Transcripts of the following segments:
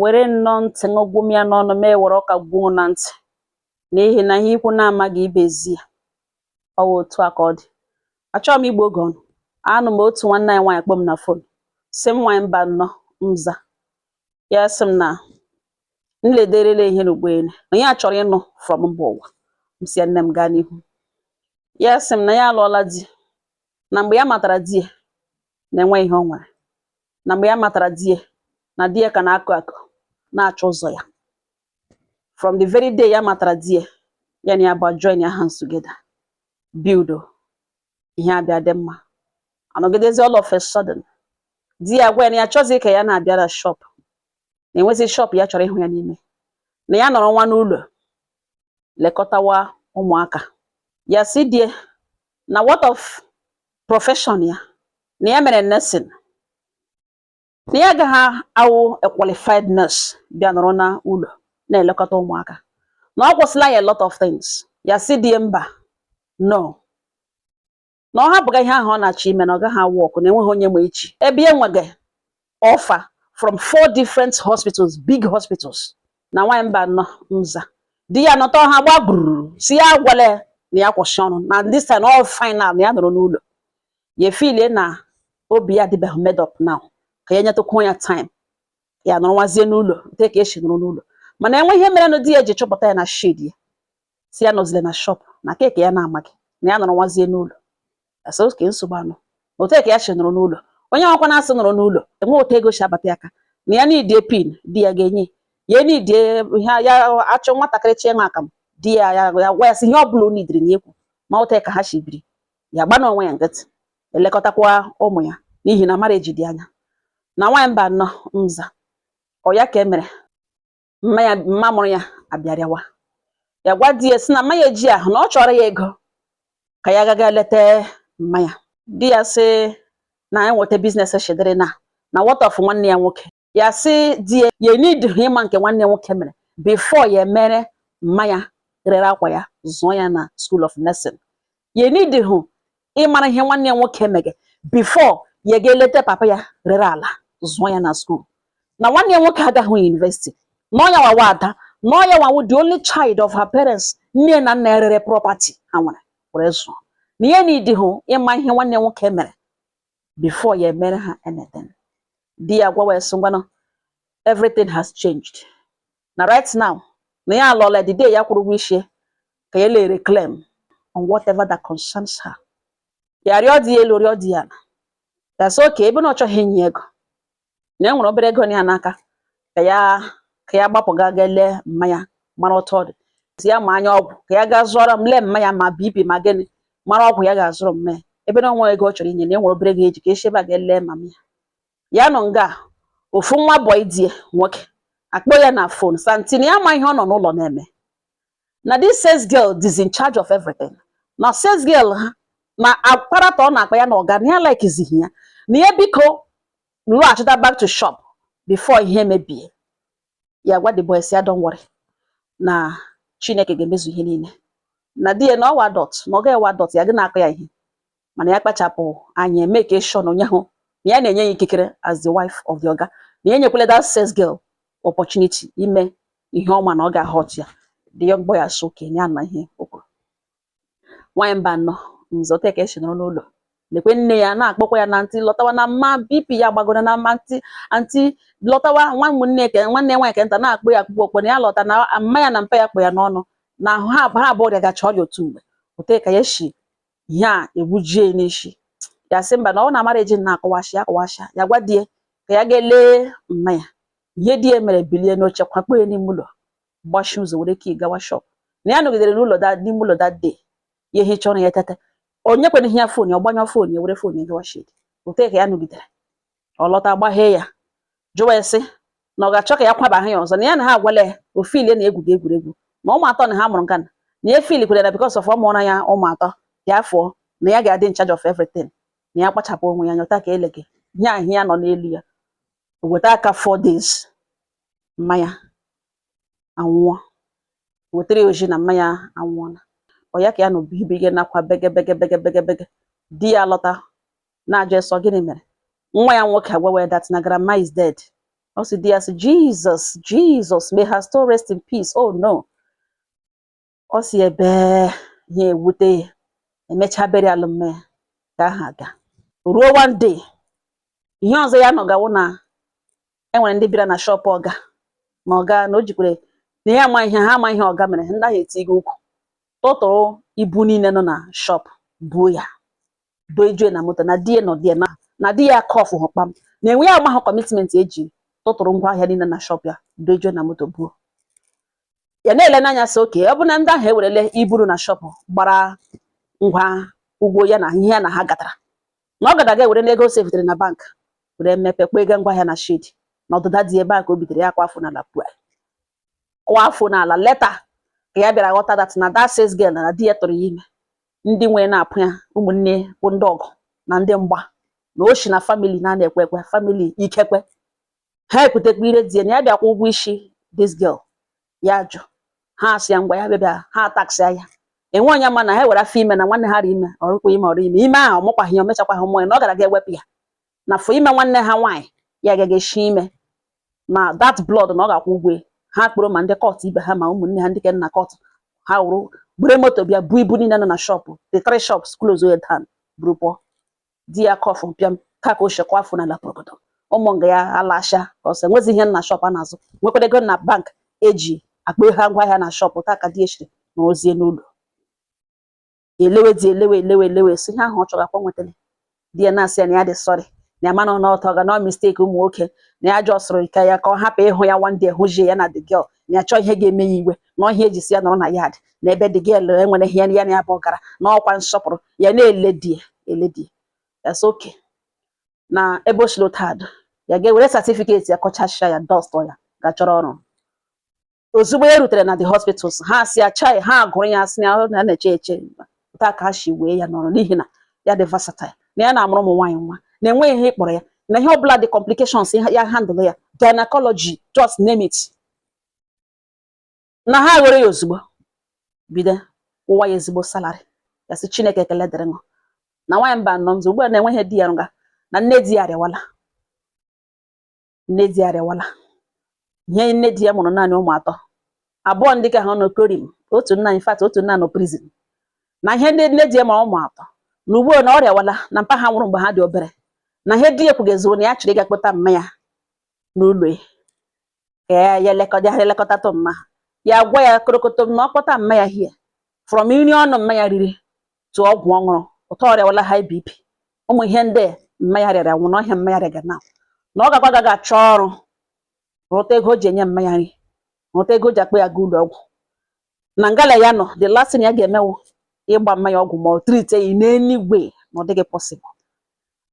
Were nnọọ ntị ṅụgwụ m ya n'ọnụ, ma ewere ọka gwuo na ntị, n'ihi na ihe ikwu na-amaghị ibe ezi ya. Ọ wụ otu a ka ọ dị. Achọghị m igbu oge ọnụ. Anụ m otu nwanne anyị nwaanyị kpọọ m na phone, sị m, "Nwaanyị mba nnọọ." Nza ya, sị m na m lederele ihe n'ugboelu, na ya chọrọ ịnụ from mba ụwa. M si ya, "Nne m, gaa n'ihu." Ya sị m na ya alụọla di, na mgbe ya matara di ya na enwe ihe ọ nwere, na mgbe ya matara di ya, na di ya ka na-akụ akụ na-achọ ụzọ ya. From the very day ya matara di ya, ya na ya bụ join ya hands together build ihe abịa dị mma. Anọgidezi, all of a sudden, di ya gwa ya na ya chọzi ka ya na-abịa na shop, na enwezi shop ya chọrọ ịhụ ya n'ime, na ya nọrọ nwa n'ụlọ lekọtawa ụmụaka. Ya si die na what of profession ya, na ya mere nursing, na ya agaghị awụ a qualified nurse bịa nọrọ na ụlọ na-elekọta ụmụaka, na ọ kwụsịla ya a lot of things. Ya si die mba, no, na ọ hapụga ihe ahụ ọ na-achọ ime, na ọ gaghị awụ ọkụ, na enweghị onye ma echi, ebe e nweghị offer from four different hospitals, big hospitals. Na nwaanyị mba nọ nza, di ya nọta ọha gba gburu, si ya agwala ya na ya kwụsị ọrụ, na this time all final, na ya nọrọ n'ụlọ. Ya efilie na obi ya adịbeghị made up now, ka ya nyetụkwuo ya time, ya nọrọnwazie n'ụlọ nte ka esi nọrọ n'ụlọ. Mana enwe ihe mere na di ya ji chọpụta ya na shed ya, si ya nọzile na shop na keke ya na-amaghị na ya nọrọnwazie n'ụlọ. Asị oke nsogbu anọ otu ka ya si nọrọ n'ụlọ. Onye nwakwa na-asị nọrọ n'ụlọ, enwe otu ego si abata ya aka, na ya nidie pin, di ya ga-enye ya. Nidie ihe ya achọ, nwatakịrị chi ịṅụ akamụ, di ya ya ya gwa ya sị ihe ọ bụla o nidiri na ekwu ma otu ka ha si biri. Ya gba n'onwe ya nkịtị, elekọtakwa ụmụ ya, n'ihi na marriage dị anya. Na nwaanyị mba nọ nza, ọ ya ka e mere mma ya, mma mụrụ ya abịarịawa ya, gwa di ya sị na mma ya eji ahụ, na ọ chọrọ ya ego ka ya gaga leta mma ya. Di ya sị na ya nweta business shidiri na what of nwanne ya nwoke. Ya sị di ya, ya need ịma nke nwanne ya nwoke mere before ya emere mma ya rere akwa ya zụọ ya na school of nursing. Ya need hụ ịmara ihe nwanne ya nwoke mege before ya ga-eleta papa ya rere ala zụọ ya na school, na nwanne ya nwoke agaghị university, na ọ ya wawa ada, na ọ ya wawu the only child of her parents, nne na nna ya rere property ha nwere were zụọ, na ya need hụ ịma ihe nwanne ya nwoke mere before ya emere ha anything. Di ya gwa wee sị, "Ngwanụ, everything has changed na right now, na ya alọla." The day ya kwụrụ ụgwọ isi ka ya lere claim on whatever that concerns her. Ya rịọ di ya elu, rịọ di ya ala. Ya sị oke ebe na ọ chọghị inye ego, na e nwere obere ego ya n'aka, ka ya gbapụ gaa gaa lee mmanya, mara otu ọ dị. Si ya ma anya ọgwụ ka ya gaa zụọrọ m lee mmanya, ma BP ma gịnị, mara ọgwụ ya ga-azụrụ mmanya, ebe na onwe ego ọ chọrọ inye, na e nwere obere ego eji ka esi ebe a ga lee mama ya. Ya nọ nga ofu nwa boy die nwoke akpọ ya na phone santin, ya ama ihe ọ nọ n'ụlọ na-eme, na this sales girl is in charge of everything, na sales girl ha na akparata ọ na-akpa ya na ọga, na ya likezighị ya, na ya biko lọghachita back to shop before ihe mebie. Ya gwa the boy sị ya, "Don't worry, na Chineke ga-emezu ihe niile," na di ya na ọwa dot na ọ gaghị wa dot ya gị na-akọ ya ihe, mana ya kpachapụ anya eme ka sure na onye hụ na ya na-enye ya ikikere as the wife of the oga, na ya enyekwala that sales girl opportunity ime ihe ọma, na ọ ga-ahọt ya. The young boy asị okenye ya na ihe o kwuru. Nwaanyị mba anọ nzọta ka esi nọrọ n'ụlọ lekwe nne ya na-akpọkwa ya na ntị, lọtawa, na mma BP ya gbagoro, na mma ntị antị lọtawa. Nwa ụmụnne ke nwanne ya nwaanyị ke nta na-akpọ ya akpụkpọ okpo na ya lọta, na mma ya na mpa ya kpọ ya n'ọnụ, na ahụ ha abụọ rịagacha ọrịa otu mgbe. Ote ka ya si ihe a egbujie n'isi. Ya sị mba, na ọ na-amara eji na-akọwashi akọwashi. Ya gwa di ya ka ya ga lee mma ya. Ihe di ya mere, bilie n'oche, kwakpo ya n'ime ụlọ, gbachi ụzọ, were key gawa shop. Na ya nọgidere n'ụlọ that n'ime ụlọ that day. Ya ehicha ọrụ ya, tete, onye kwere ihe ya phone ya, ọgbanyụ phone ya, were phone ya gawa shed. Ote ka ya nọgidere, ọ lọta, gbaghee ya, jụwa ya sị na ọ ga-achọ ka ya kwaba ha ya ọzọ, na ya na ha agwala ya ofilie na egwu ga egwuregwu, na ụmụ atọ na ha mụrụ nkana, na ya feel kwere na because of ọ mụọra ya ụmụ atọ ya afọ, na ya ga-adị in charge of everything, na ya kpachapụ onwe ya nyọta ka elege ihe ahụ ya nọ n'elu ya. O weta aka 4 days, mmanya anwụọ. Wetara ya oji na mmanya anwụọla. Ọ ya ka ya nọ bibige nakwa bege bege bege bege bege. Di ya lọta, na-ajụ esọ gịnị mere. Nwa ya nwoke agwawa ya that na grandma is dead. Ọ sị di ya sị, "Jesus, Jesus, may her soul rest in peace. Oh no." Ọ si ebe ihe ewute ya, emechaa burial mme ya ka aha aga ruo. One day, ihe ọzọ ya nọgawo na enwere ndị bịara na shop ọga na ọga na o jikwere na ya ama ihe ha ama ihe ọga mere. Ndị ahụ etigo ukwu tụtụrụ ibu niile nọ na shop, buo ya doejue na moto na di ya nọ di ya na di ya kọfụ hụ kpam na enwe ya amahụ commitment eji tụtụrụ ngwaahịa niile na shop ya, doejue na moto, buo ya. Na-ele n'anya sị oke ọ bụ na ndị ahụ ewerele iburu na shop gbara ngwa ugbo ya na ihe ya na ha gatara na ọ gadaga ewere n'ego o sefutere na bank were mepe kpọọ ego ngwaahịa na shed na ọdịda dị ebe a ka o bidoro ya kwa afọ n'ala pụọ kụọ afọ n'ala. Later ka ya bịara ghọta that na that sales girl na di ya tụrụ ya ime. Ndị nwere na-apụ ya ụmụnne bụ ndị ọgụ na ndị mgba na o shi na family na na-ekwe ekwe family ikekwe ha ekwutekwa ire di ya na ya bịakwa ụgwọ isi this girl. Ya jụ ha, asị ya ngwa ya bịa ha taxi ya enwe onye ma na ha were afọ ime na nwanne ha ri ime ọrụkwa ime ọrụ ime ime ahụ ọmụkwaghị ya, o mechakwaghị mụọ ya na ọ gara ga ewepụ ya na fọ ime nwanne ha nwaanyị ya agaghị eshi ime na that blood na ọ ga-akwụ ụgwọ ya. Ha kpụrụ ma ndị court ibe ha ma ụmụnne ha ndị ke na court ha wụrụ buru moto bịa bu ibu niile nọ na shop, the three shops, close way down, buru pụọ. Di ya kọfụ pịam ka ka o shekwa afọ n'ala obodo ụmụ nga ya alasha ọsọ enwezi ihe na shop a na-azụ nwekwara ego na bank eji akpa ha ngwaahịa na shop. Taa ka di eshiri na ozie n'ụlọ elewe di elewe elewe elewe si ihe ahụ ọ chọrọ akwa nwetara di ya na-asị ya na ya dị sorry, na ya mana na ọtọ ga na mistake ụmụ nwoke, na ya jọsụrụ ka ya ka ọ hapụ ịhụ ya one day hụjie ya na the girl, na ya chọọ ihe ga-eme ya iwe na ọhịa eji si ya nọrọ na yard na ebe the girl enwere ihe ya na ya bụ gara na ọkwa nsọpụrụ ya na-ele di ya ele di ya sị oke na ebe o siri tad ya ga-ewere certificate ya kọchasịa ya dust ya ga chọrọ ọrụ. Ozugbo ya rutere na the hospitals, ha si ya chai, ha gụrụ ya sị na ya na-eche eche taa ka ha si wee ya n'ọrụ n'ihi na ya dị versatile, na ya na-amụrụ ụmụ nwaanyị nwa, na enweghị ihe ịkpọrọ ya na ihe ọbụla dị complications ya handle ya, gynecology, just name it, na ha were ya ozugbo bido kwụwa ya ezigbo salary. Ya sị Chineke ekele dịrị ṅụ. Na nwaanyị mba nọ nzo ugbu a na-enweghị di ya rụga na nne di ya arịawala, nne di ya arịawala ihe. Nne di ya mụrụ naanị ụmụ atọ, abụọ ndị ka ha nọ korim, otu nna, in fact otu nna nọ prison. Na ihe ndị nne di ya mụrụ ụmụ atọ na ugbu a na ọ rịawala na mpa ha nwụrụ mgbe ha dị obere. Na ihe di ya kwugeziwo na ya chọrọ ịga kpọta mma ya n'ụlọ ya ka ya ya elekọta ya elekọtatụ mma ha. Ya gwa ya korokoto na ọ kpọta mma ya hie from nri ọnụ mma ya riri tụọ ọgwụ ọ ṅụrụ ụtọ ọrịawala high BP, ụmụ ihe ndị mma ya rịara nwụ n'ọhịa mma ya rịaga na na ọ gakwa agaghị achọ ọrụ rụta ego o ji enye mma ya nri, rụta ego o ji akpọ ya gaa ụlọ ọgwụ na ngala ya nọ. The last thing ya ga-emewu ịgba mmanya ọgwụ ma ọ treat ya n'eluigwe na ọ dịghị possible,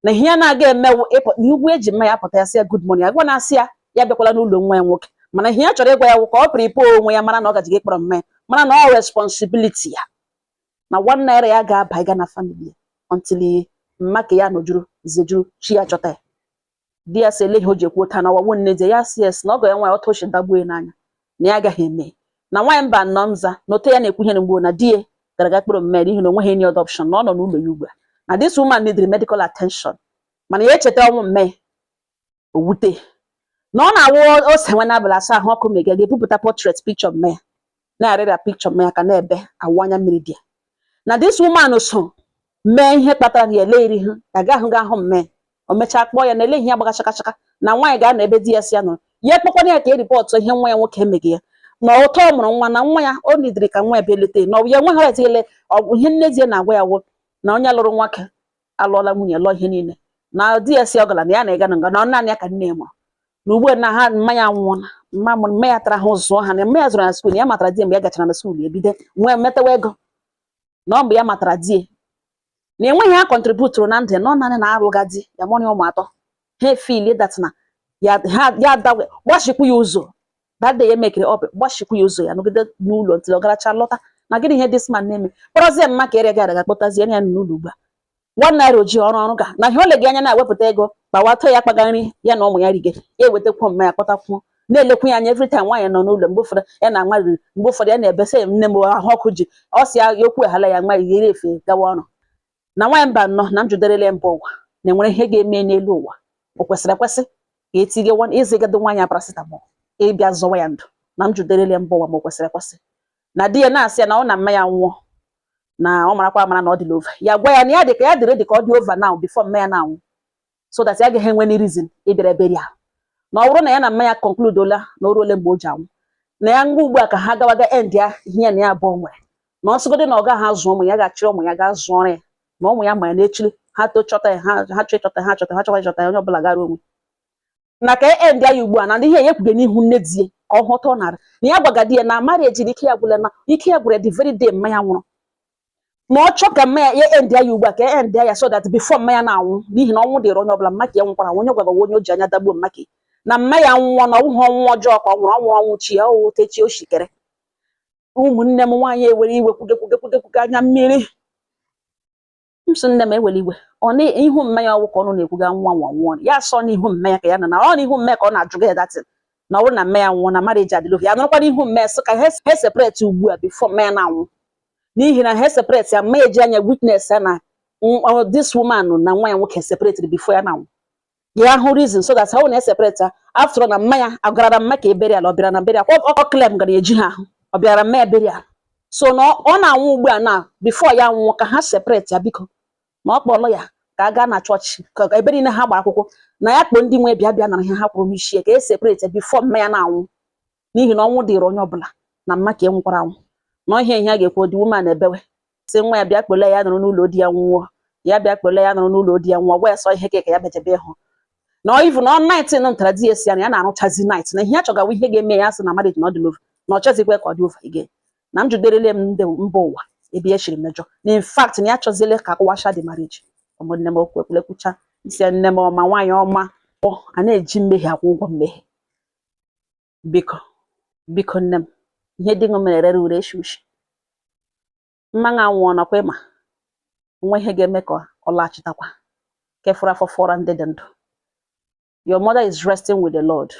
na ihe ya na-aga emewu ịpụ n'ugwu eji mmanya apụta ya sị ya good morning, agwa na-asị ya ya bịakwala n'ụlọ nwa ya nwoke. Mana ihe ya chọrọ ịgwa ya wụ ka ọ prepare onwe ya mara na ọ gaji ịkpọrọ mmanya, mara na ọ responsibility ya na ₦1 ya ga-aba ịga na family ya until mma ka ya nọjuru zejuru chi ya chọta ya. Di ya sị ele ihe o ji ekwu taa na ọwawu nne di ya sị yes, na ọgọ ya nwaanyị ọtọ ochi dagbuo ya n'anya na ya agaghị eme na nwaanyị mba nnọọ nza na ote ya na-ekwu ihe mgbe na di ya gara aga kpọrọ mmeri n'ihi na o nweghị any other option, na ọ nọ n'ụlọ ya ugbu a, na this woman needed medical attention. Mana ya echeta ọnwụ mme o wute na ọ na-awụ ose nwe n'abalị asa ahụ ọkụ mega ga-ebupụta portrait picture mme ya na-arịrịa picture mme ya ka na-ebe awụ anya mmiri dị ya na this woman so mee ihe kpatara na ya ele iri ha agaghị ga ahụ mme. O mechaa kpọọ ya na ele ihe ya gbaga chakachaka na nwaanyị ga-anọ ebe di ya si ya nọrọ ya ekpekwana ya ka e report ihe nwa ya nwoke emeghị ya na ụtọ ọ mụrụ nwa na nwa ya o nidiri ka nwa ya bịa leta na ọ ya enweghị right ile ọgwụ. Ihe nne di ya na-agwa ya wụ na onye lụrụ nwoke alụọla nwunye lụọ ihe niile na di ya si ọ gara na ya na-ega na nga na ọ naanị ya ka nne ya mụrụ na ugbu a na ha mmanya anwụọla mma mụrụ mma ya tara ha zụọ ha na mma ya zụrụ na school, na ya matara di ya mgbe ya gachara na school ebido nwee metawa ego na ọ mgbe ya matara di ya na enweghị ha contributuru na ndụ ya na ọ naanị na-arụga di ya mụrụ ya ụmụ atọ ha efili that na ya ha ya dawe gbachikwu ya ụzọ that day ya mekiri up gbachikwu ya ụzọ ya nọgide n'ụlọ ntị ọ garacha lọta na gịnị ihe this man na-eme kpọrọzie mma ka ere gara kpọtazie ya n'ụlọ ugbu a ₦1 oji ọrụ ọrụ ga na ihe ole gị anya na-ewepụta ego kpawatọ ya kpaga nri ya na ụmụ ya rige ya ewetakwu mma ya kpọtakwuo na-elekwu ya anya every time nwaanyị nọ n'ụlọ. Mgbe ụfọdụ ya na nwa riri, mgbe ụfọdụ ya na-ebesa ya nne m ahụ ọkụ ji ọ sị ya ya okwu eghala ya nwa yiri efe gawa ọrụ. Na nwaanyị mba nnọọ na m juderele mba ụwa na enwere ihe ga-eme n'elu ụwa o kwesịrị ekwesị. Ka etige ịzigado nwaanyị paracetamol ịbịa zọwa ya ndụ. Na m juderele mba ụwa, ma o kwesịrị ekwesị na di ya na-asị ya na ọ na mma ya nwụọ, na ọ marakwa amara na ọ dịla over. Ya gwa ya na ya dị ka ya dịrị dị ka ọ dị over now before mma ya na-anwụ, so that ya agaghị enwe any reason ịbịara burial. Na ọ bụrụ na ya na mma ya conclude ola na o ruole mgbe o ji anwụ, na ya ngwa ugbu a ka ha gawaga end ya ihe ya na ya abụọ nwere, na ọ sịgodị na ọ gaghị azụ ụmụ ya, ga-achịrị ụmụ ya gaa zụọrọ ya, na ụmụ ya ma ya na-echiri ha to chọta ya, ha ha chọ ịchọta, ha chọta, ha chọkwa ịchọta ya, onye ọbụla gara onwe. Na ka end ya ugbu a, na ndị ihe ya ekwuge n'ihu nne di ya ka ọ hụta ọ nara na ya gwaga di ya na marriage na ike ya gwụla, na ike ya gwụrụ the very day mma ya nwụrụ, ma ọ chọọ ka mma ya ya end ya ugbu a, ka end ya so that before mma ya na-anwụ, n'ihi na ọnwụ dịrị onye ọbụla. Mma ka ya nwụkwara, onye gwagawa onye o ji anya dagbuo mma ka na mma ya nwụọ, na ọnwụghị ọnwụ ọjọọ ka ọ nwụrụ, ọnwụ ọnwụ chi ya o techi o shikere. Ụmụnne m, nwaanyị ewere iwe kwuge kwuge kwuge kwuge anya mmiri. M sị, nne m, ewere iwe, ọ na ihu mmanya ọwụ ka ọnụ na-ekwuga nwa nwa nwụọ ya sọ n'ihu mmanya ka ya na ọ n'ihu mmanya ka ọ na-ajụga ya datin, na ọ bụrụ na mmanya nwụọ na marriage adịla ya nọrọkwa n'ihu mmanya sị ka ha separate ugbu a before mmanya na-anwụ, n'ihi na ha separate ya, mmanya eji anya witness ya na this woman na nwa ya nwoke separate before ya na-anwụ, ya hụ reason so that ha na separate ya after na mmanya agarara mma ka e burial, ọ bịara na burial ọ claim gara eji ha ahụ, ọ bịara mma burial, so na ọ na-anwụ ugbu a na before ya nwụọ ka ha separate ya, biko. Na ọ kpọrọ ya ka a gaa na chọọchị ka ebe niile ha gbara akwụkwọ, na ya kpọọ ndị nwe bịa bịa nara ihe ha kwuru n'isi ya, ka e separate before mma ya na-anwụ, n'ihi na ọnwụ dịrị onye ọbụla, na mma ka e nwụkwara anwụ, na ihe ihe a ga-ekwu. Di woman ebewe sị nwa ya bịa kpole ya nọrọ n'ụlọ di ya nwụọ, ya bịa kpole ya nọrọ n'ụlọ di ya nwụọ, gwa ya sọ ihe ka ya bịajebe ịhụ na ọ even ọ night nọ ntara di ya si ya na ya na-arụchazi night, na ihe ya chọgawa ihe ga-eme ya sị na marriage na ọ dị over, na ọ chọzikwa ka ọ dị over again. Na m juderele m ndị mba ụwa ebe ya chiri mejọ, na in fact na ya chọziele ka akụwasha the marriage. Ụmụnne m, okwu ekwulekwucha isi nne m ọma, nwaanyị ọma, a na-eji mmehie akwụ ụgwọ mmehie. Biko, biko, nne m, ihe di ṅụ mere rere ure eshi ushi mmanụ anwụọ nakwa ịma nwa ihe ga-eme ka ọ laghachitakwa kefụrụ afọ fọrọ ndị dị ndụ. Your mother is resting with the Lord.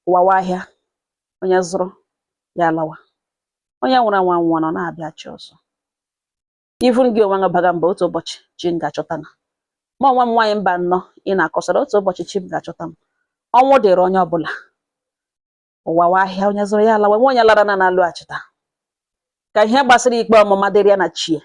Wawa ahịa onye zụrụ ya alawa, onye nwụrụ anwụ anwụọ na ọ na-abịa chi ọzọ. Even gị onwe gị baga mba, otu ụbọchị chi m ga-achọta na ma onwe m nwaanyị mba nnọọ ị na-akọsara, otu ụbọchị chi m ga-achọta m. Ọnwụ dịrị onye ọbụla. Ụwa wa ahịa onye zụrụ ya alawa, nwe onye lara na na-alụghachita. Ka ihe gbasara ikpe ọmụma dịrị ya na chi ya.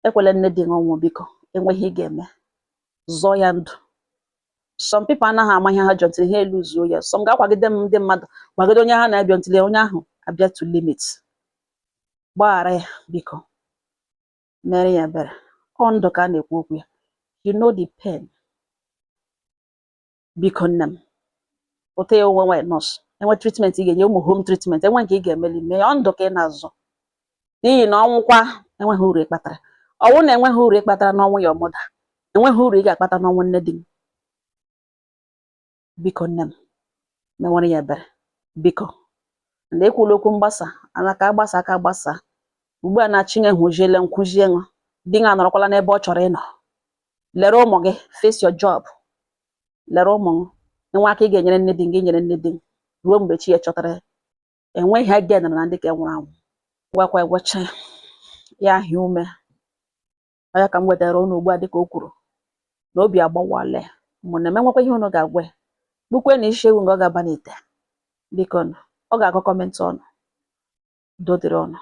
Ekwela nne di gị ọnwụ, biko. Enweghị ị ga-eme, zọọ ya ndụ. Some people anaghị ama ihe ha jọntịrị ha elu zuo ya. Some ga-akwagide m ndị mmadụ kwagide onye ha na-abịa ntịle onye ahụ abịa to limit. Gbaghara ya, biko, mere ya ebere. Ọ ndụ ka a na-ekwu okwu ya. You know the pain. Biko, nne m, ụta ya onwe nwaanyị nọọsụ enwe treatment ị ga-enye ụmụ, home treatment enwe nke ị ga-emeli mee. Ọ ndụ ka ị na-azọ, n'ihi na ọnwụkwa enweghị uru ị kpatara. Ọnwụ na enweghị uru ị kpatara n'ọnwụ ya ọmụda, enweghị uru ị ga-akpata n'ọnwụ nne di m. Biko, nne m, menwere ya ebere, biko. Na ekwula okwu mgbasa ana ka agbasa aka agbasa ugbu a na chinye hụjiele nkwụzie ṅụ di ṅa anọrọkwala n'ebe ọ chọrọ ịnọ. Lere ụmụ gị, face your job, lere ụmụ gị. Enwe aka ị ga-enyere nne di gị, nyere nne di gị ruo mgbe chi ya chọtara ya. Enweghị ihe ga na ndị ka nwụrụ anwụ gwakwa egwecha ya ahịa ume. Ọ ya ka m wetara unu ugbu a, dịka o kwuru na obi agbawala ya. Ụmụnne m, enwekwa ihe unu ga-agwa ya, gbukwe na isi ewu nga ọ ga-aba n'ite. Biko nụ, ọ ga-agụ comment ọnụ. Udo dịrị ọnụ.